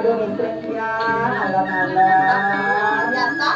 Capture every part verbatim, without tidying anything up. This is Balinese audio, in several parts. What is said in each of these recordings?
Indonesia, alon-alon. Biasa.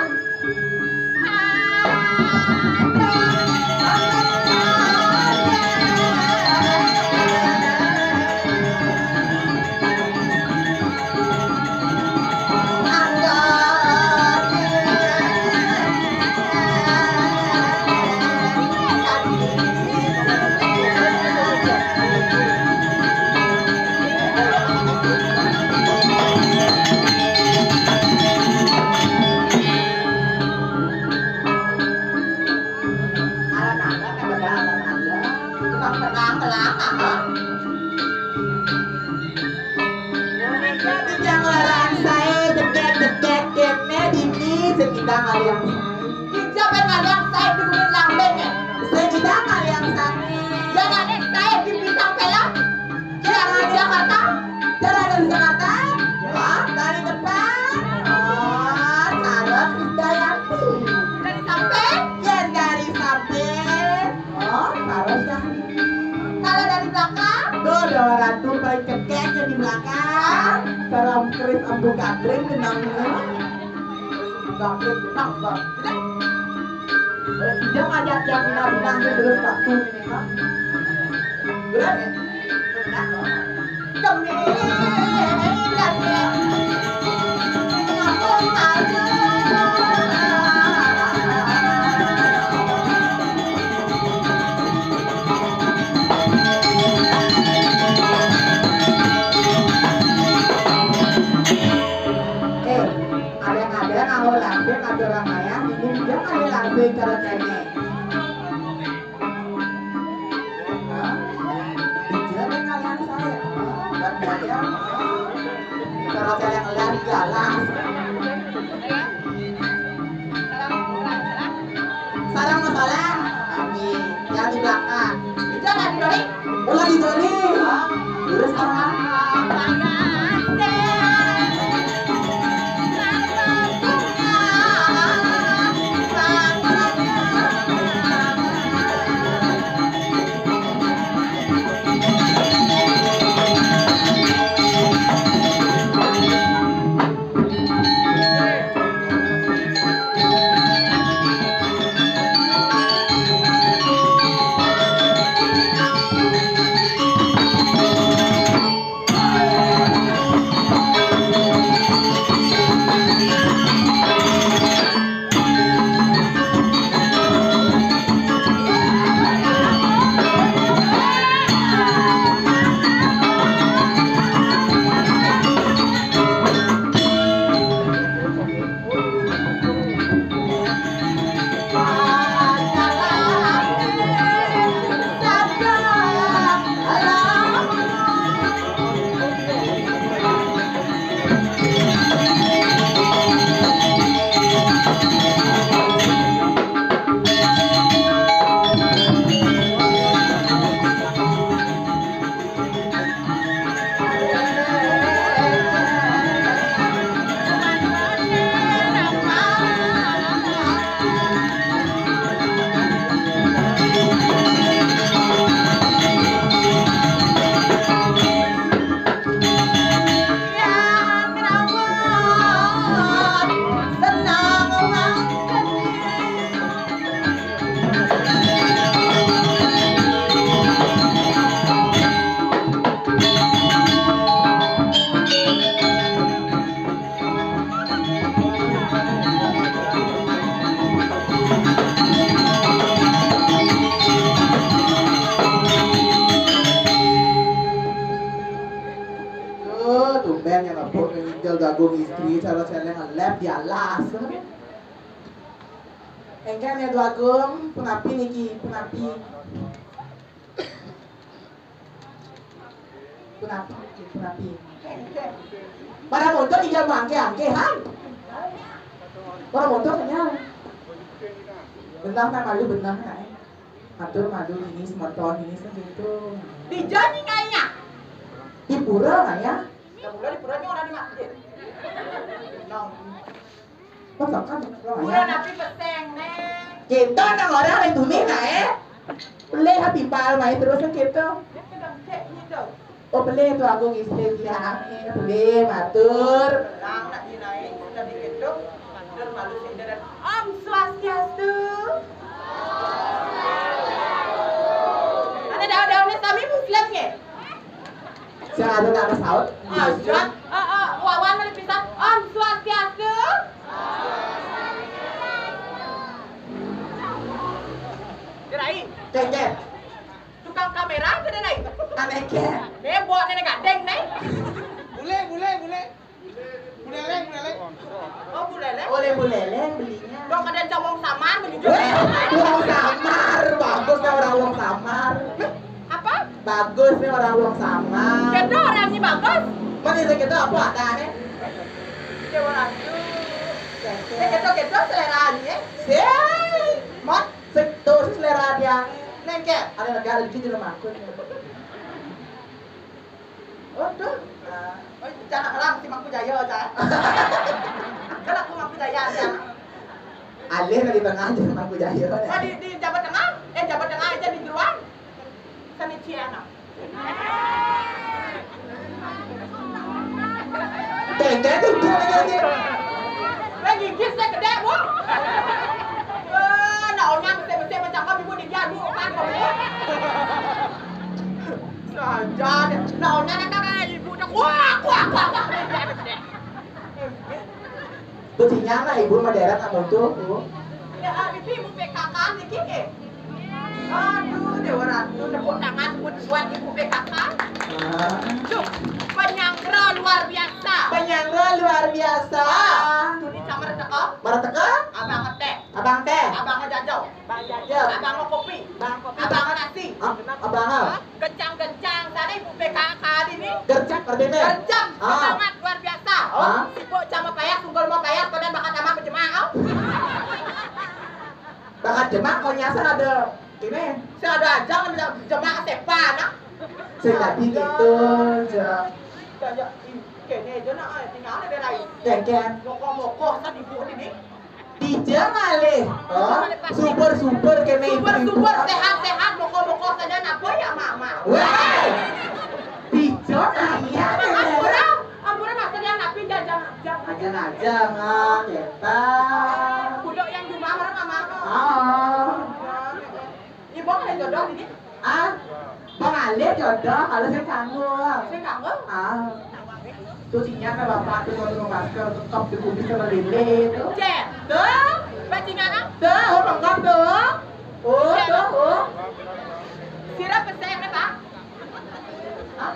Tenang, tenang, tenang, ah. Jangan larang saé, degék-degék kéné dini, sing nyidang larang saé. Dija bén larang saé di Gunung Lambeng, ya? Sing nyidang larang saé. Jangan saé di Bintang Film. Jangan Jakarta. Jangan dari Jakarta. Wah, dari depan. Oh, Charles Krisdayanti. Dari samping? Ya, dari samping. Oh, Charles Syahrini. Kalau dari belakang? Tuh, ada orang tuh paling cekeknya di belakang. Salam keris Empu Gadring, kenalnya. Gadring, kenal, Bang. Dia ngajak yang bina-bina gitu, terus satu ini, kan. Terus? Eh, ada-ada ngawur lanjut aturan ayah, ini dia ada lanjut cara cengeng. Hah? Dijamin kalian saya. Buat bayar. Kalau saya yang lihat di alas. Sarang masalah. Kami yang di belakang. Itu yang di Doni. Ulah di Doni. Terus apa? Tuh, tumben ya, Mbok, nginjel jagung istri, cara celeng ngelep di alas. Engken ya, Dwagung, punapi niki, punapi. Punapi, punapi. Para montor tinggal mangke-angke, han. Para montor kenyal. Benah, nah, malu benah, nah. Atur malu ini, semeton ini, segitu. Di jani kayaknya. Di pura, kayaknya. Di pura, di pura, orang di masjid. Nong. Masakan, Pura napi peseng, Neng? Kita nang orang lain dunia, nah, eh. Leh timpal main terus kita. Dia pedang cek gitu. Oh, boleh tu aku ngisi dia. Boleh, matur. Nang nak dinaik, nak diketuk, matur malu sing deret. Om Swastiastu. Ada daun-daunnya sami Muslim ke? Sing ada nak saut? Ah, sudah. Ah, ah, wawan boleh pisah. Om Swastiastu. Gerai. Cek, cek. Tukang kamera ke dia lain? Aneh ke? Dia buat nenek gadeng nih. Bule, bule, bule. Buleleng, buleleng. Oh, buleleng. Oleh buleleng belinya. Dok ada cowong samar menuju. Weh, wong samar, bagus nih orang wong samar. Apa? Bagus nih orang wong samar. Kita orang ini bagus. Mana sih kita apa ada nih? Dia orang itu. Kita kita selera aja. Sih, mat, setor selera dia. Nengke, ada negara di sini rumahku. Waduh. Ah, oh, jangan halang si Mangku Jaya, Cak. Kan aku Mangku Jaya aja. Alih dari tengah aja Mangku Jaya. Oh, di, di Jabat Tengah? Eh, Jabat Tengah aja di Jeruan. Sani Ciana. Tete tuh dia lagi. Lagi gigit saya gede, Bu. Wah, nak orang besar-besar macam kau, ibu dijago kan kau. Saja deh. Lawannya nak kakak ibu dah. Wah, wah, wah, wah. Kucingnya lah ibu modern kamu tuh, Bu. Ya, ah, bibi ibu P K K niki ke? Aduh, Dewa Ratu, tepuk tangan buat, buat ibu P K K. Ah. Duh, penyanggra luar biasa. Penyanggra luar biasa. Ah, tuh di kamar teko. Kamar teko? Abang teh. Abang teh. Abang jajau. Bang jajau. Abang kopi. Bang kopi. Abang nasi. Ah, abang apa? Hah? Kencang-kencang sana ibu P K K di ni. Gercep artinya? Gercep, ah, semangat luar biasa. Oh, ah, sibuk sama payah, sunggul mau payah, pada bakat sama berjemaah. Oh. Bakat jemaah, kau nyasar ada ini. Saya ada aja kan jemaah sepa, nak. Saya tadi gitu, aja. Kayak, ih, kayaknya aja, nak, eh, tinggal ada lain. Kengken. Moko-moko, saya ibu di ni. Dijang alih. Oh, super-super kena ibu-ibu. Super-super, sehat-sehat, moko-moko saja napa ya, Mama? Weh! Dijang ayah. Ampura, ampura, masa dia napi jajang-jajang. Aja-aja, Mak, kita. Budak yang cuma orang Mama. Ah. Ibu ada jodoh ini? Ah, Bang Alif jodoh, kalau saya kanggo. Saya kanggo? Ah. Tuh sinyal kan bapak tuh mau masker, tetap di kubis sama lele itu. Cek, tuh, bajingan ah. Tuh, oh, bengkak tuh. Oh, tuh, oh. Sirap pesek nih, Pak. Hah?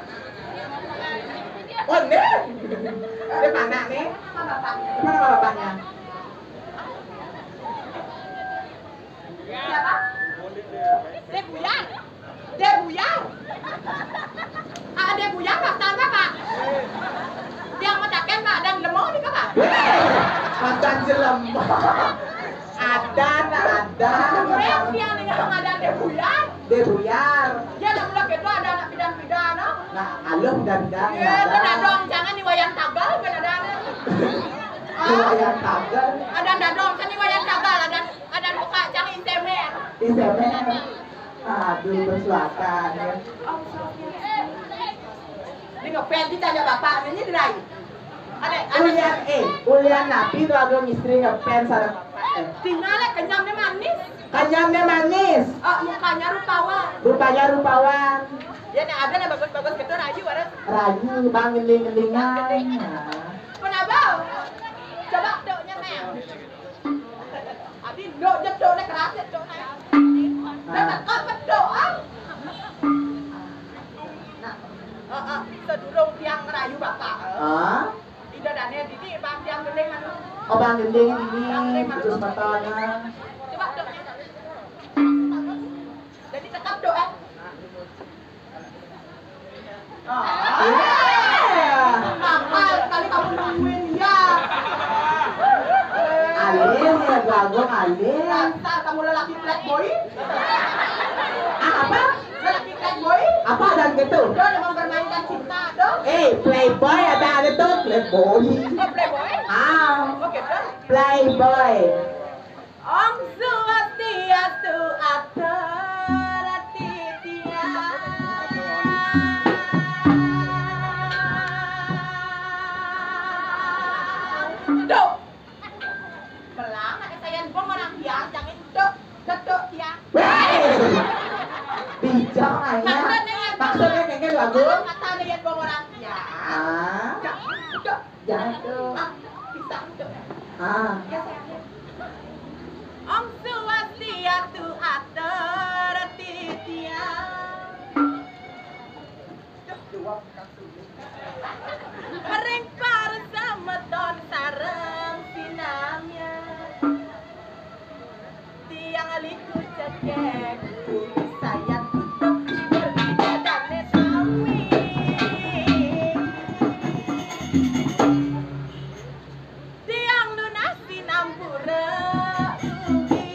Oh, nih. Dia panak nih. Mana bapaknya? Mana bapaknya? Siapa? Dek Buyar. Dek Buyar. Ah, Dek Buyar, Pak, Pak. Yang mataken, Pak, dan lemong ni, Pak. Weh, makan jelema. Ada, ada. Eh, yang ni yang ada Dek Buyar. Dek Buyar. Ya, nak mula gitu ada anak pidan-pidan, no? Nah, aluh pidan-pidan. Ya, ada. Kan ada orang jangan ni wayang tagal, kan ada, ada. Di wayang tagal. Ada, ada orang jangan ni wayang tagal, ada. Ada muka cang isemer. Isemer. Aduh, bersuakan ya. Ini ngefans ditanya bapak ini gerai. Ada, ada. Ulian, eh, ulian napi tuh ada istri ngefans ada. Tinggal lah, kenyamnya manis. Kenyamnya manis. Oh, mukanya rupawan. Rupanya rupawan. Ya, nih ada lah bagus-bagus gitu, rayu ada. Rayu, bang, ngeling-ngelingan. Kenapa? Coba dok-nya, sayang. Abi, dok, dok, dok, dok, keras, dok, dok. Nah. Tetep apa, dok, ah? Nah. Heeh, sedurung tiang ngerayu bapak, eh. Ah? Ida dane dini, bang, tiang gending, anu. Oh, bang gending dini, putus mata, nah. Coba, dok. Jadi tetep, dok, eh. Ah. Iya. Nakal sekali kamu nungguin dia. Alih ya, Bagong, alih. Dasar kamu lelaki playboy. Ah, apa? Lelaki playboy. Apa ada gitu? Dia udah mempermainkan cinta, tuh. Eh, playboy ada, ada tuh, playboy. Oh, playboy? Ah. Oke, tuh. Playboy. Om Swastiastu, atur ati tiang. Duk. Belang, nak saya bong orang tiang, jangan duk, duk, duk tiang. Wéh! Bijak aja. Maksudnya, maksudnya kayak gitu, Agung. Kata dia bong orang tiang. Ah. Duk, duk. Jatuh. Ah, pisang duk. Ah. Ya, sayang. Om Swastiastu atur titiang. Ring para semeton sareng sinamian. Tiang liku cekek, sayat tutup tidur di dadane sami. Tiang nunas sinampura ugi,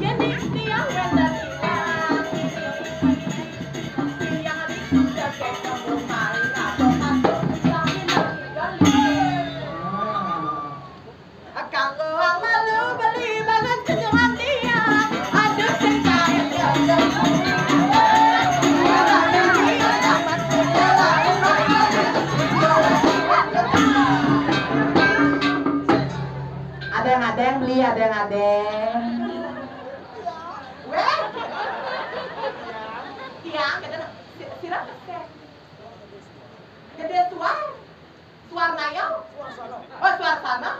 yen tiang wénten ilang. Tiang liku cekek kembung maring adoh-adoh, tiang ilang gali. Kanggo malu beli banget kenyuhan tiang. Aduh, sing kae. Adeng-adeng beli, adeng-adeng. Wéh. Tiang, kita si-, sira kesek. Gede suar. Suarnaya? Oh, Suarsana.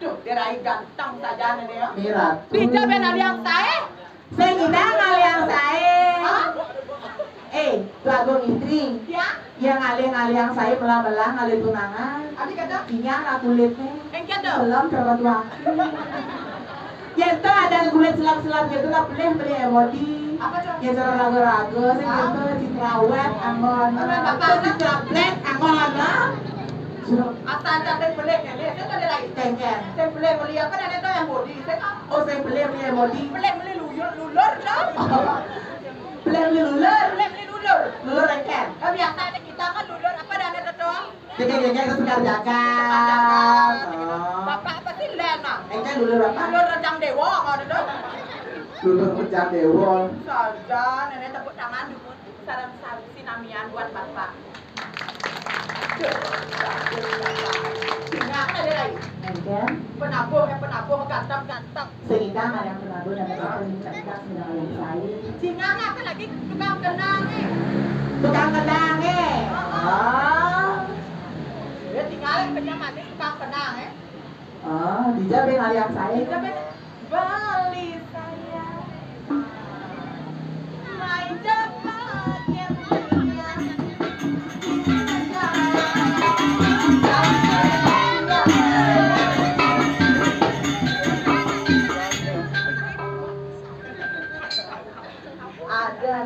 Duh, derai ganteng sajane dia. Miratu. Dija ben aliang sae. Sing inang aliang sae. Hah? Eh, Tu Agung Istri. Ya? Yang aliang-aliang sae melah-melah ngalih tunangan. Adi kata? Inyang lah kulitnya. Engke to? Belum terbuat waktu. Yen to ada kulit selap-selap gitu lah, pelih beli emodi. Apa to? Ya, cara raga-raga sing gitu, citrawet, anggon. Apa, apa, apa? Citrawet, anggon. Asal cacing pelih kene, itu ada lain. Kengken. Sing pelih beli apa, ada to emodi. Sing apa? Oh, sing pelih beli emodi. Pelih beli luyur, lulur to. Pelih beli lulur. Pelih beli lulur. Lulur engken. Kan biasa ada kita kan lulur apa, ada to? Dikit-dikit ke Sekar Jagat. Oh. Bapak apa sih, Len, ah? Engke dulur bapak. Dulur Rejang Dewa, ngono to. Dulur Rejang Dewa. Saja, nenek tepuk tangan dulu. Salam, salam sinamian buat Bapak. Singa ada lagi. Engke. Penabuh, eh, penabuh ganteng-ganteng. Sing inang aliang penabuh nami kakung, cekak sing inang aliang sae. Sing inang aku lagi tukang kendang, eh. Tukang kendang, eh. Oh. Ya, tinggal yang kenyang manis tukang kendang, eh. Oh, dija ben aliang sae. Dija ben beli saya. Mai cepat yang punya. Ada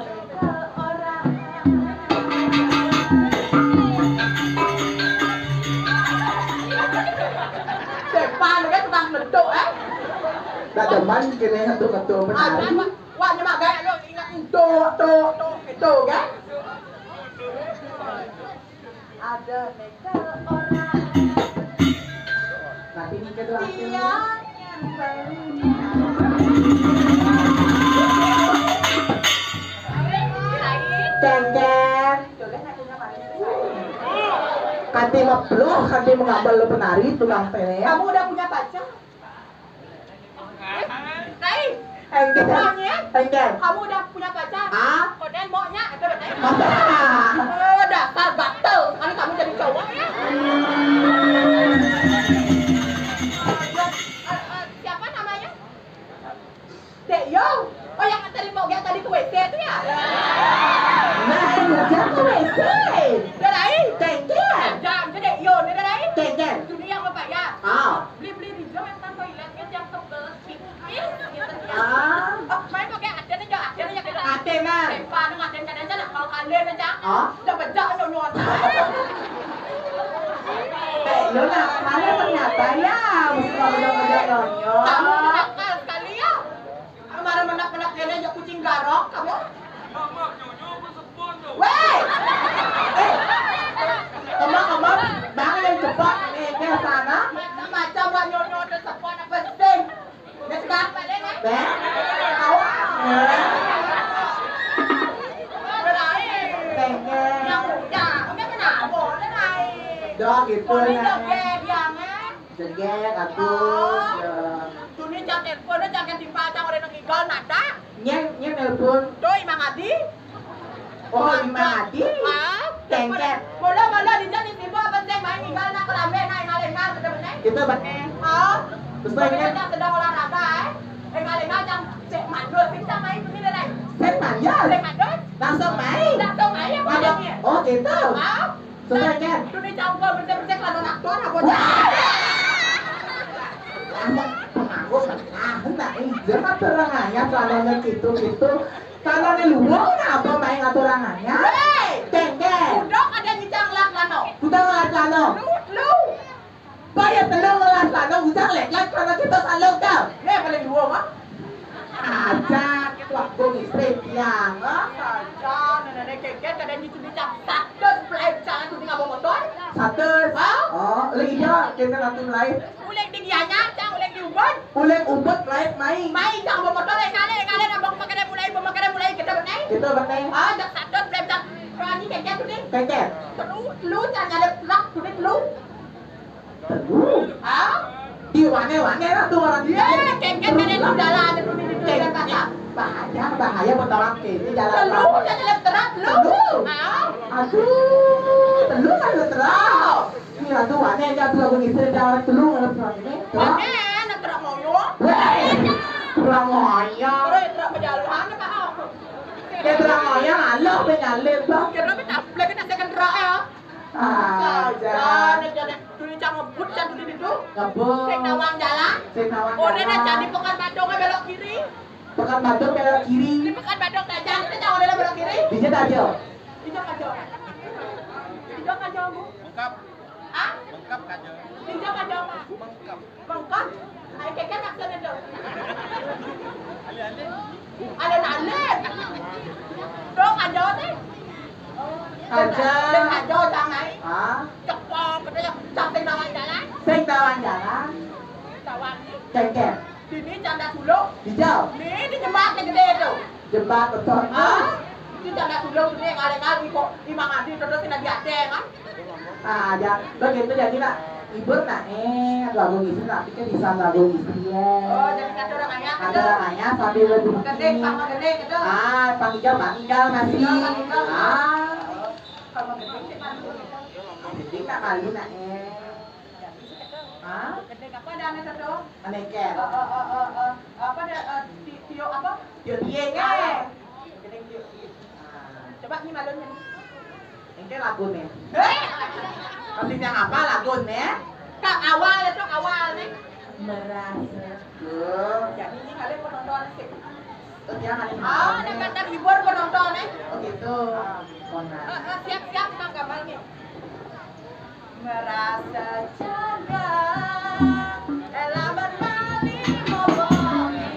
orang. Depan kan tukang ngetuk, eh? Tak demen kene ngetuk-ngetuk penari. Wah, nyemak gaya lo ingat itu, tuh, tuh, itu, kan? Ada neka orang. Tapi ini kedua aku. Tiang yang baru. Kengkeng. Kanti mapluh, kanti mengambal lo penari, tukang pele. Kamu udah punya pacar? Rai. Engken. Bang, ya? Engken. Kamu udah punya pacar? Ah? Koden maunya, ada betul. Masa? Eh, dasar gatel. Kalau kamu jadi cowok ya. Eh, eh, siapa namanya? Dek Yo. Oh, yang nganterin Mbok Gia tadi ke W C itu ya? Nah, yang ngajak ke W C. Dah lain. Tengken. Jangan ke Dek Yo ni dah lain. Tengken. Dunia yang berbayar. Ah. Beli-beli rijau yang tanpa ilat, yang tebel. Tipis gitu ya. Ah. Oh, main pakai aden aja, aden aja kita. Aden, nah. Tempa, nang aden kadang aja nak kalau kalian aja. Ah. Dah bejak nyonya. Eh, lo nak mana ternyata ya, mesti mau bejak-bejak nyonya. Kamu nakal sekali ya. Marah menak-menak kene aja kucing garong kamu. Weh! Eh! Kembang, kembang, bangun cepat, eh, ke sana. Macam-macam buat nyonya ada sepan apa sih? Dia sudah apa deh, Nek? Beh? Tahu? Berair. Tengke. Yang muda, oke, kenapa? Udah naik. Dah gitu, Boleh Nek. Dong, ya, biangan. Cegek, aduh. Tuni cang telepon, cang kan timpal, cang orang nang igal nada. Nyén, nyén nelpon. Tuh, Imang Adi. Oh, Imang Adi. Ah, Kengket. Bola, bola, di jam ibu apa sih main igal nak kelambe, nak engal-engal, bener-bener. Kita bené. Ah. Terus main kan? Cang sedang olahraga, eh. Engal-engal, cang sik mandul, sik cang main, begini deh. Sik mandul? Sik mandul. Langsung main? Langsung main, apa? Oh, gitu. Ah. Sudah, Ken. Tuni cang bersih-bersih kalau nak tuan apa? Wah! Anak penganggur, ah, hendak injil mah terang aja, celananya gitu-gitu. Celananya luwung, apa main aturan aja? Hei! Ken, Ken. Udah ada nyicang lak lano. Udah ngelak lano. Lu, lu. Bayar telung ngelak lano, udah lek-lek, celana kita salung kau. Nih, paling dua mah. Aja, waktu istri tiang, ah. Saja, nenek Kengket kada nyicing-nyicing satus pelai, jangan tuh ngabang motor. Satus? Hah? Oh, lagi iya, kita nanti mulai. Uling di Gianyar, cang uling di Ubud. Uling Ubud, mulai main. Main, cang ngabang motor, eh, kali, eh, kali, ngabang makan mulai, ngabang makan mulai, kita bené. Kita bené. Ah, jak satus pelai, cang. Kalau ini Kengket tuh nih. Kengket. Terus, lu cang nyalip truk, tuh nih, lu. Telu. Hah? Di wane-wane lah tuh orang. Iya, Kengket ada di jalan, ada di jalan pasar. Bahaya, bahaya buat orang ke. Ini jalan. Telu, jangan lihat terat, telu. Telu. Hah? Aduh, telu kan lu terat. Ini lah tuh wane aja tuh aku ngisi jalan telu kalau terat ini. Terat. Wane, nak terat moyo. Weh, terat moyo. Terus terat pejalan, apa? Ya terat moyo, Allah penyalip, Bang. Kira apa taplek, kita second terat ya. Ah, saja. Nek, nek, dulu cang ngebut, cang dulu itu. Ngebut. Sing nawang jalan. Sing nawang jalan. Oh, dia nak jadi Pekan Badung, belok kiri. Pekan Badung belok kiri. Di Pekan Badung, dah jalan, kita cang udah belok kiri. Dijak aja. Dijak aja. Dijak aja, Bu. Bengkap. Hah? Bengkap aja. Dijak aja, Pak. Bengkap. Bengkak. Ai Kengket maksudnya tuh. Alih-alih. Alih-alih. Dong aja sih. Aja. Dong aja, jangan. Ah. Cepok, katanya, jangan sing nawang jalan. Sing nawang jalan. Tawang. Kengket. Sini canda sulung. Dijal. Nih, di jembatan gede tuh. Jembatan betul. Ah. Itu canda sulung, nih, ngaling-ngaling kok. Imang Adi, terus sini diadeng, kan? Ah, ya, begitu jadi nak hibur nak, eh, lagu istri nak pikir bisa lagu istri ya. Oh, jadi kata orang ayah. Ada orang ayah sambil duduk. Gending, sama gending gitu. Ah, panggil panggil masih. Panggil, panggil. Ah. Sama gending sih malu. Gending nak malu nak, eh. Ah? Gending apa ada anak satu? Aneh kan? Eh, eh, eh, eh, eh. Apa ada, eh, ti-, tio apa? Tio Tieng. Ah. Gending tio Tieng. Ah. Coba ni malunya. Engke lagune. Heh! Masih yang apa lagune? Kak awal itu awal nih. Merasa. Tuh. Jadi ini kalian penonton sih. Oh, dia masih. Ah, ada kata hibur penonton nih. Oh gitu. Kona. Eh, eh, siap siap kang gambarnya. Merasa jaga. Elaban bali mobongi.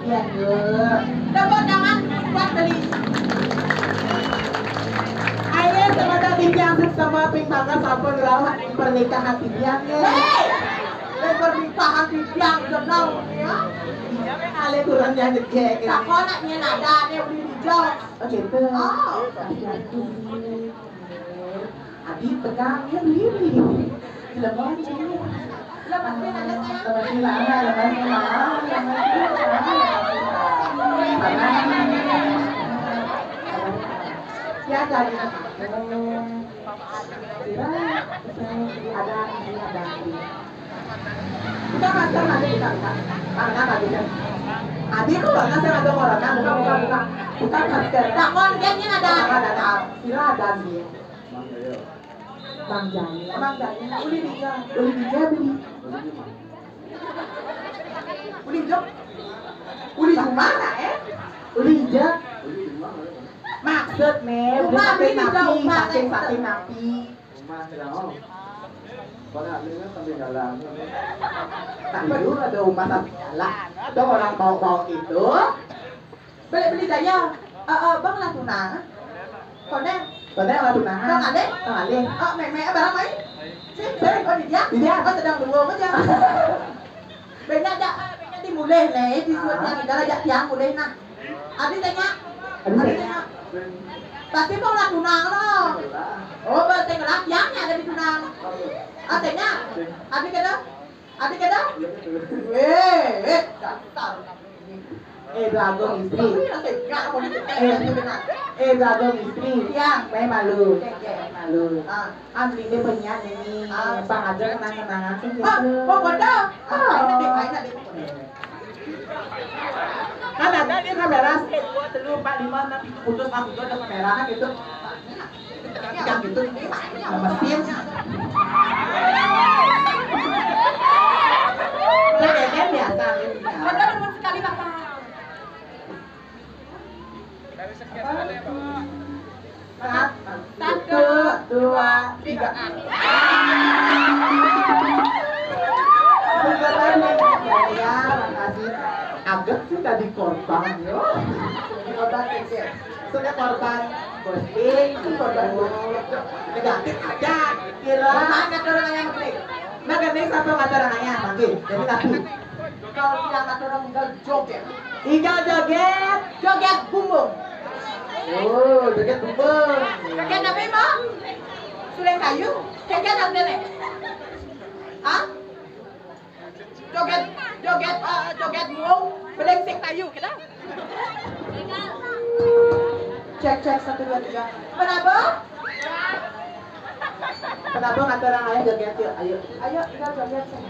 Iya, iya. Tepuk tangan buat beli. Ayo, semoga titiang sama ping mangga sampun rauh ing pernikahan titiang, ya. Hei! Ing pernikahan titiang, jeneng, ya. Iya, men, ale kurang nyanyek, ya. Takon nak nyen ada, ada beli dijok. Oh, gitu. Oh. Adi pegang ya berdiri. Lemas ini. Lemas ini ada saya. Lemas ini ada, lemas ini ada, lemas ini ada. Ya, jadi. Kira, ada, ada. Buka masker nanti, buka, buka. Karena nggak bisa. Adi kok warna saya ada corona, buka, buka, buka. Buka masker. Takon, dia ini ada. Ada, ada. Kira ada nih. Bang Jaya, Bang Jaya, uli dija, uli dija beli. Uli jok, uli jumana, eh? Uli dija, Maksud, Mé, rumah beli beli di napi, rumah, saking, Mé. Saking napi. Rumah sedang, oh. Mana ada sampai jalan. Tak dulu ada rumah sampai jalan. Ada orang bawa-bawa itu. Beli-beli daya. Eh, eh, bang lah tunang. Koneng. Koneng lah tunang. Bang Alih. Bang Alih. Oh, Mémé, eh, barang main. Sih, sih. Oh, di dia? Di dia. Oh, sedang dua aja. Banyak jak, banyak di mulih nih, di surat yang ada jak tiang mulih nah. Adi tanya. Adi tanya. Pasti mau lah tunang loh. Oh, berarti kelak tiangnya ada di tunang. Ah, tanya. Adi kata? Adi kata? Weh, eh, dasar. Eh, Bagong istri. Eh, eh, Bagong istri. Yang, main malu. Main malu. Ah. Ambil dia penyiar ini. Ah. Bang ada kenang-kenangan sih gitu. Ah, pokoknya. Ah, ini dia, ini dia. Kan ada dia kamera, satu, dua, tiga, empat, lima, enam, tujuh, putus, ah, putus, ada kamera kan gitu. Yang gitu. Nah, mesin. Nah, dia biasa. Ada teman sekali, Bapak. Satu, dua, tiga. Sekarang ya, makasih. Agak sih tadi korban, yo. Korban kecil. Sudah korban ghosting, korban ghosting. Negatif ada, kira. Mana orang yang klik? Nah, gandeng satu mata orangnya, panggil. Jadi tapi. Kalau tidak ada orang tinggal joget. Tinggal joget. Joget bumbung. Oh, joget bumbung. Joget apa, Bang? Suling kayu. Joget apa nih? Hah? Joget, joget, eh, joget bumbung. Beling sing kayu, kita. Cek, cek, satu, dua, tiga. Kenapa? Kenapa nggak terang aja joget yuk? Ayo. Ayo, kita joget sih.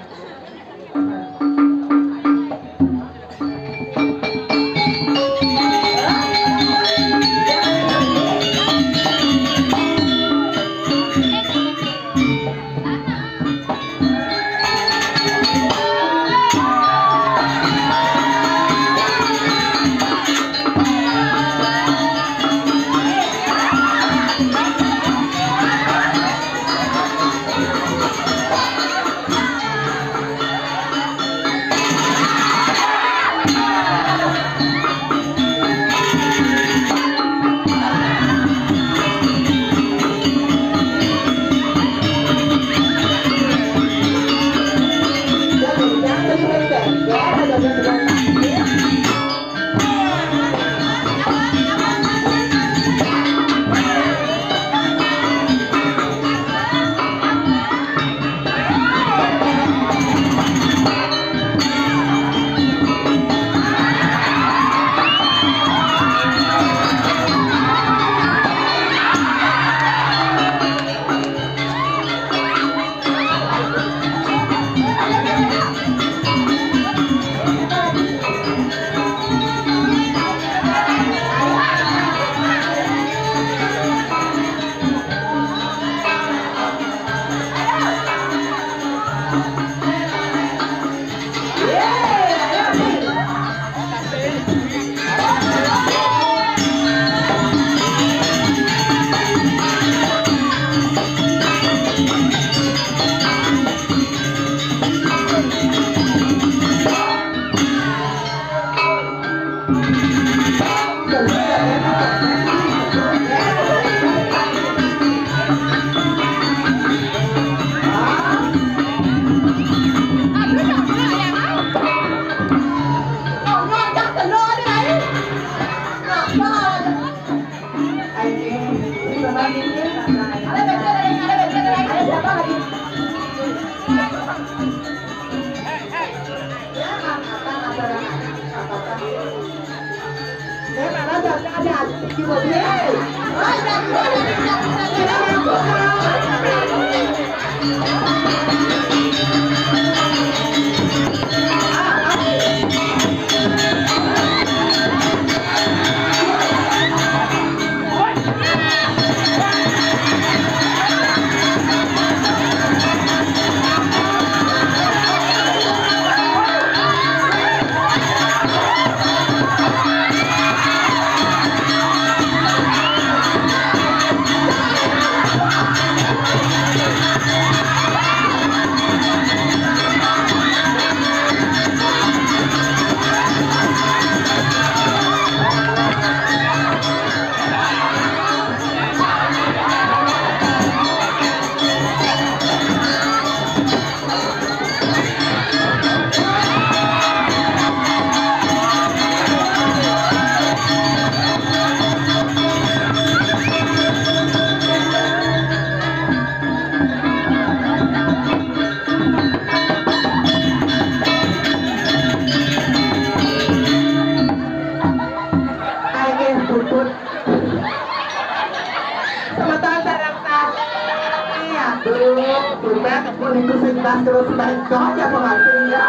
Meniku sing tas terus main kok ya pengantin ya.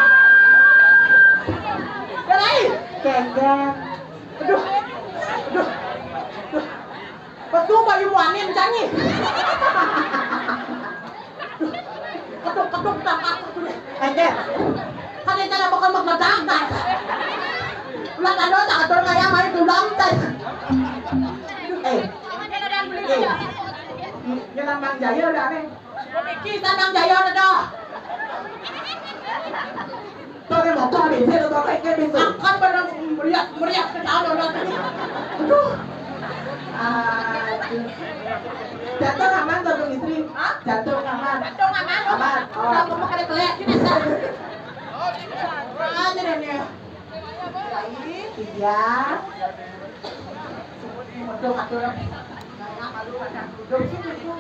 Berai. Keger. Aduh. Aduh. Aduh. Pesu bayu muanin canyi. Ketuk-ketuk tak aku tuh. Keger. Kan yang cara bakal mengedangkan. Ulah tanda tak atur kayak main tulang teh. Eh. Eh. Ini lambang jaya udah aneh. Iki Sanang Jaya dah. Tore motor di sini, tore kayak gitu. Akan pada meriah, meriah ke sana nanti. Aduh. Aduh. Jatuh aman, jatuh istri. Hah? Jatuh aman. Jatuh aman. Aman. Oh. Udah mau pada kelek gini sih. Aja deh nih. Baik. Iya. Aduh, aduh.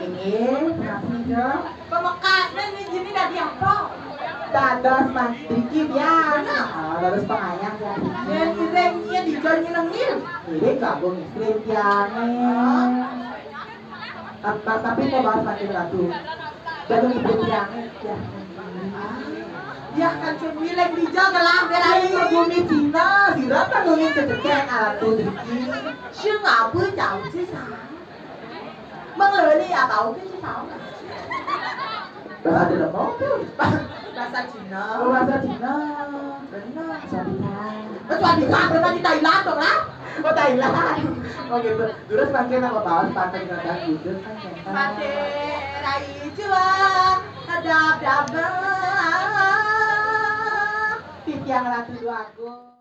Ini, makasih, Jo. Pamekasné nih, jini dadi apa? Dados Mas Diki biang. Ah, dados pengayah ya. Yen ireng iya dijon nyenengin. Ini gabung istri biang. Apa, tapi mau bahas makin ratu. Gabung istri biang ya. Ya kan sing milih dijol lah, berai. Bumi Cina, sira kan ngomong cecek ratu Diki. Sing apa jauh sih, Sang? Mengeloni apa oke sih tahu? Bahasa Cina apa? Bahasa Cina. Oh, bahasa Cina. Benar. Swadika. Oh, Swadika, benar di Thailand dong lah. Oh, Thailand. Oh gitu. Terus pakai nama bahas pantai Kota Gudeg kan, Kota. Pantai Rai Jua, hadap dabang. Titiang Ratu Dwagung.